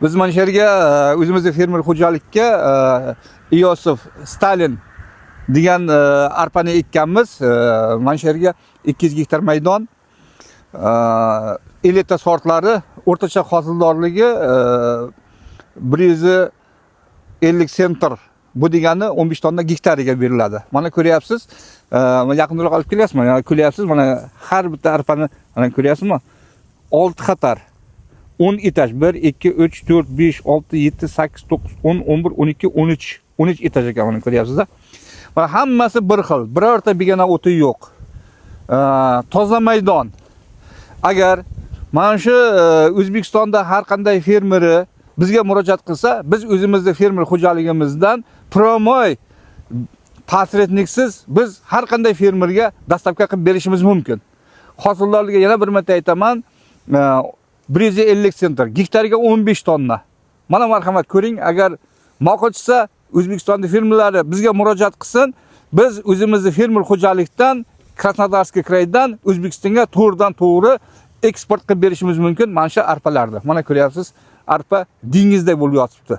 Biz mana shu yerga o'zimizni fermer xo'jalikka Iosif Stalin degan arpani ekkanmiz. Mana shu yerga 200 gektar maydon. Elita sortlari o'rtacha hosildorligi 150 sentr. Bu degani 15 tonna gektariga beriladi. Mana ko'ryapsiz, yaqinroq olib kelyapsizmi? Mana ko'ryapsiz, mana har bitta arpani mana ko'ryapsizmi? 6 qator. 10 etaj 1 2 3 4 5 6 7 8 9 10 11 12 13 13 etaj ekan, mana ko'ryapsiz-da. Mana hammasi bir xil, birorta begona o'ti yo'q. Toza maydon. Agar mana shu O'zbekistonda har qanday fermeri bizga murojaat qilsa, biz o'zimizni fermer xo'jaligimizdan прямой посредник siz biz har qanday fermerga доставка qilib berishimiz mumkin. Hosildorligi yana bir marta aytaman, 150 sentr, gektariga 15 tonna. Mana marhamat ko'ring, agar ma'qul chiqsa, O'zbekistonda fermerlari bizga murojaat qilsin, biz o'zimizni fermer xo'jalikdan Краснодарский край dan O'zbekistonga to'g'ridan to'g'ri eksport qilib berishimiz mumkin mana shu arpalarni. Mana ko'ryapsiz, arpa dengizday bo'lib yotibdi.